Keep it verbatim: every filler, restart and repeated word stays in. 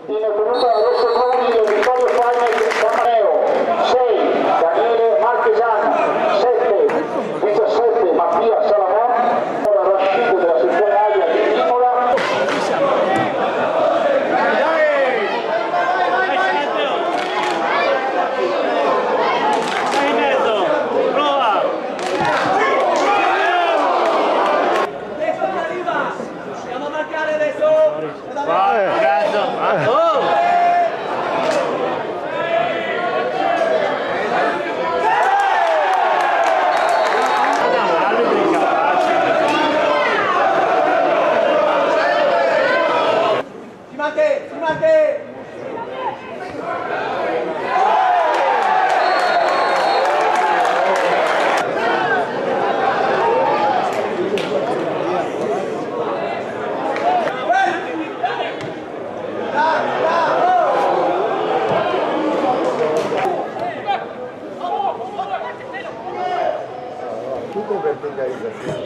In tenuta adesso Giovanni, Vittorio Farnes, San Matteo, sei, Daniele Marchesani, sette, diciassette, Mattia Salamon, ora Rashid della sezione Aia di Imola. Dai, in mezzo, prova! Andiamo a marcare adesso! Vai, cazzo! Oh! Filmate, filmate! Tuto verticalizzazione.